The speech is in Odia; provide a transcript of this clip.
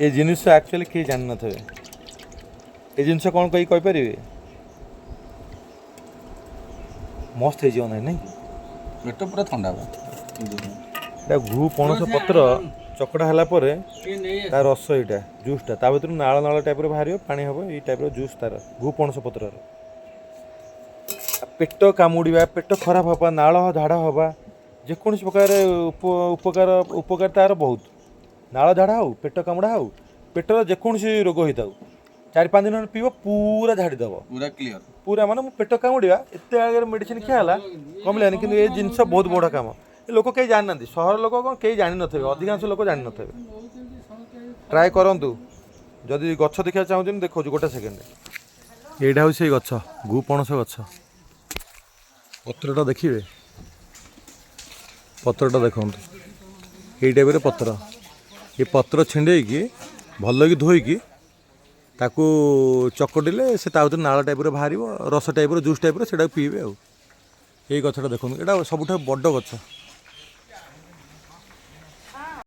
ଏ ଜିନିଷ ଆକ୍ଚୁଆଲି କେହି ଜାଣିନଥିବେ। ଏ ଜିନିଷ କ'ଣ କହି କହିପାରିବେ? ମସ୍ତ ହେଇଯିବ। ନାଇଁ ନାଇଁ। ପେଟ ପୁରା ଥଣ୍ଡା ହବ। ଏଇଟା ଘୁ ପଣସ ପତ୍ର ଚକଟା ହେଲା ପରେ ତା ରସ, ଏଇଟା ଜୁସ୍ଟା ତା ଭିତରୁ ନାଳ ନାଳ ଟାଇପ୍ର ବାହାରିବ, ପାଣି ହେବ। ଏଇ ଟାଇପ୍ର ଜୁସ୍ ତାର ଘୁ ପଣସ ପତ୍ରର। ପେଟ କାମୁଡ଼ିବା, ପେଟ ଖରାପ ହେବା, ନାଳ ଝାଡ଼ା ହେବା, ଯେକୌଣସି ପ୍ରକାର ଉପକାର ତାର ବହୁତ। ନାଳ ଝାଡ଼ା ହଉ, ପେଟ କାମୁଡ଼ା ହଉ, ପେଟର ଯେକୌଣସି ରୋଗ ହେଇଥାଉ, 4-5 ଦିନ ପିଇବ, ପୁରା ଝାଡ଼ି ଦେବ। ପୁରା କ୍ଲିଅର। ପୁରା ମାନେ ମୁଁ ପେଟ କାମୁଡ଼ିବା ଏତେ ଆଗରେ ମେଡ଼ିସିନ ଖିଆ ହେଲା, କମିଲାନି, କିନ୍ତୁ ଏ ଜିନିଷ ବହୁତ ବଡ଼ କାମ। ଏ ଲୋକ କେହି ଜାଣିନାହାନ୍ତି। ସହର ଲୋକ କ'ଣ କେହି ଜାଣିନଥିବେ, ଅଧିକାଂଶ ଲୋକ ଜାଣିନଥିବେ। ଟ୍ରାଏ କରନ୍ତୁ। ଯଦି ଗଛ ଦେଖିବାକୁ ଚାହୁଁଛନ୍ତି, ଦେଖାଉଛି ଗୋଟେ ସେକେଣ୍ଡ। ଏଇଟା ହେଉଛି ସେଇ ଗଛ, ଗୁ ପଣସ ଗଛ। ପତ୍ରଟା ଦେଖିବେ, ପତ୍ରଟା ଦେଖନ୍ତୁ, ଏଇ ଟାଇପ୍ର ପତ୍ର। ଏ ପତ୍ର ଛିଣ୍ଡେଇକି ଭଲକି ଧୋଇକି ତାକୁ ଚକଟିଲେ ସେ ତା ଭିତରୁ ନାଳ ଟାଇପ୍ର ବାହାରିବ, ରସ ଟାଇପ୍ର, ଜୁସ୍ ଟାଇପ୍ର, ସେଇଟାକୁ ପିଇବେ। ଆଉ ଏଇ ଗଛଟା ଦେଖନ୍ତୁ, ଏଇଟା ସବୁଠାରୁ ବଡ଼ ଗଛ।